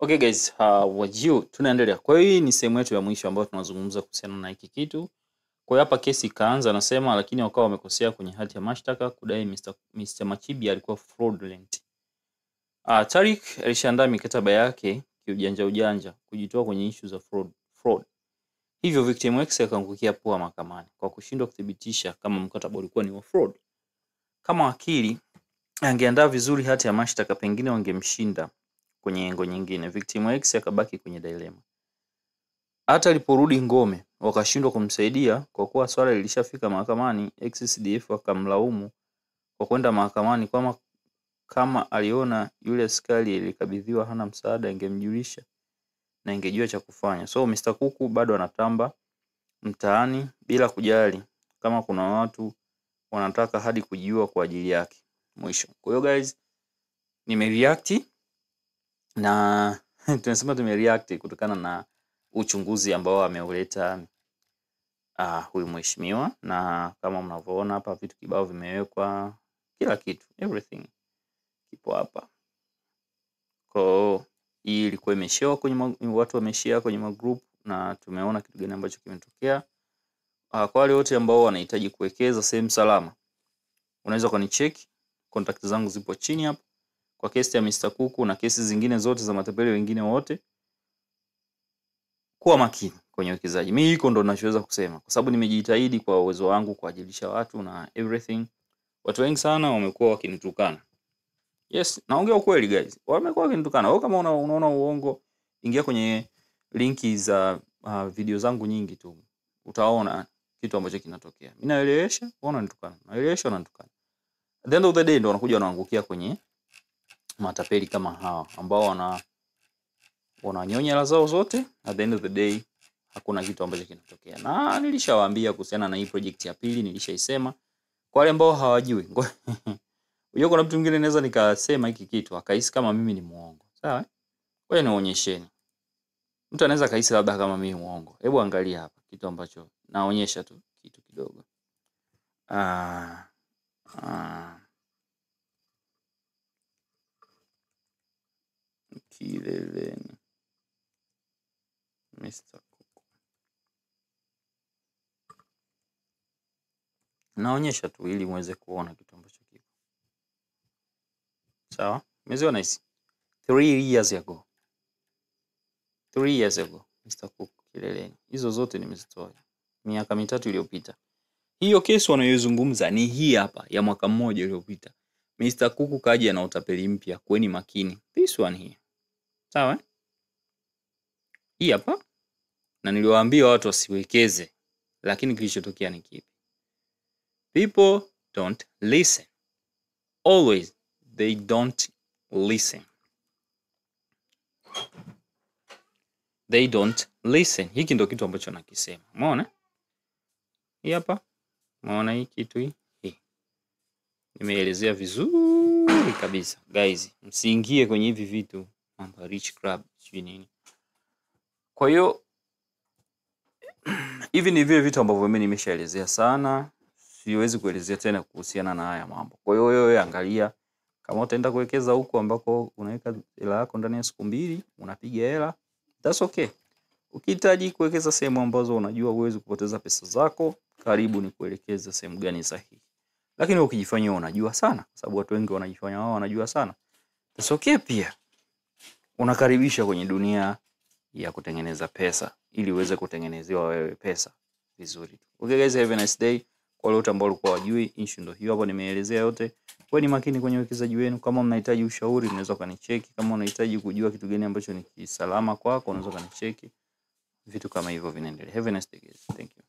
Okay guys, wajio tunaendelea. Kwa hiyo hii ni sehemu yetu ya mwisho ambayo tunazungumza kuhusiana na hiki kitu. Kwa hiyo hapa kesi ikaanza, nasema lakini wakawa wamekosea kwenye hati ya mashtaka kudai Mr. Machibi alikuwa fraudulent. Tariq alishaandaa mikataba yake kiujanja ujanja kujitoa kwenye issue za fraud. Hivyo Victim X akaangukia pua mahakamani kwa kushindwa kuthibitisha kama mkataba ulikuwa ni wa fraud. Kama wakili angeandaa vizuri hati ya mashtaka pengine wangemshinda kwenye engo nyingine. Victim X akabaki kwenye dilema. Hata aliporudi Ngome wakashindwa kumsaidia kwa kuwa swala lilishafika mahakamani. XCDF akamlaumu kwa kwenda mahakamani kama aliona yule askari alikabidhiwa hana msaada ingemjulisha na ingejua cha kufanya. So Mr. Kuku bado anatamba mtaani bila kujali kama kuna watu wanataka hadi kujiua kwa ajili yake. Mwisho. Kwa hiyo guys, nimereact na tunasema tumereact kutokana na uchunguzi ambao ameuleta huyu mheshimiwa, na kama mnavyoona hapa vitu kibao vimewekwa, kila kitu, everything kipo hapa. Kwa hii ilikuwa imeshare kwenye watu wameshare kwenye magroup na tumeona kitu gani ambacho kimetokea. Kwa wale wote ambao wanahitaji kuwekeza sehemu salama, unaweza kunicheck, contact zangu zipo chini hapo. Kwa kesi ya Mr. Kuku na kesi zingine zote za matapeli wengine wote, kuwa makini kwenye uwekezaji. Mimi hiko ndo ninachoweza kusema kwa sababu nimejitahidi kwa uwezo wangu kuajilisha watu na everything. Watu wengi sana wamekuwa wakinitukana. Yes, naongea ukweli guys. Wamekuwa wakinitukana. Wewe kama unaona uongo, ingia kwenye linki za video zangu nyingi tu. Utaona kitu ambacho kinatokea. Mimi naelewesha, wao wananitukana. Naelewesha, wananitukana. At the end of the day ndo wanakuja wanaangukia kwenye matapeli kama hawa ambao wananyonya hela zao zote. At the end of the day hakuna kitu ambacho kinatokea. Na nilishawaambia kuhusiana na hii project ya pili, nilishaisema. Kwa wale ambao hawajui, unajua kuna mtu mwingine naweza nikasema hiki kitu akahisi kama mimi ni muongo. Sawa? Ngoja nionyesheni. Mtu anaweza akahisi labda kama mimi muongo. Hebu angalia hapa kitu ambacho naonyesha tu kitu kidogo. Kileleni Mr. Kuku. Naonyesha tu ili muweze kuona kitu ambacho kipo. Sawa? Umeziona hizi? 3 years ago. 3 years ago Mr. Kuku Kileleni. Hizo zote nimezitoa miaka 3 iliyopita. Hiyo kesi wanayozungumza ni hii hapa ya mwaka mmoja uliopita. Mr. Kuku kaja na utapeli mpya, kweni makini. This one here. Sawa? Hii hapa. Na niliwaambia watu wasiwekeze, lakini kilichotokea ni kipi? People don't listen. Always they don't listen. They don't listen. Hiki ndio kitu ambacho nakisema. Umeona? Hii hapa. Umeona hii kitu hii? Hii. Nimeelezea vizuri kabisa. Guys, msiingie kwenye hivi vitu, mambo rich club, sijui nini. Kwa hiyo hivi ni vile vitu ambavyo mimi nimeshaelezea sana. Siwezi kuelezea tena kuhusiana na haya mambo. Kwa hiyo wewe angalia kama utaenda kuwekeza huko ambako unaweka hela yako ndani ya siku 2 unapiga hela, that's okay. Ukihitaji kuwekeza sehemu ambazo unajua huwezi kupoteza pesa zako, karibu ni kuelekeza sehemu gani sahihi. Lakini ukijifanyia unajua sana, kwa sababu watu wengi wanajifanya wao wanajua sana, that's okay pia. Unakaribisha kwenye dunia ya kutengeneza pesa ili uweze kutengenezewa wewe pesa vizuri. Okay guys, have a nice day. Kwa wale wote ambao walikuwa hawajui, issue ndio hiyo hapo, nimeelezea yote. Kuweni makini kwenye uwekezaji wenu. Kama mnahitaji ushauri mnaweza kanicheki. Kama unahitaji kujua kitu gani ambacho ni kisalama kwako unaweza kanicheki. Vitu kama hivyo vinaendelea. Have a nice day guys. Thank you.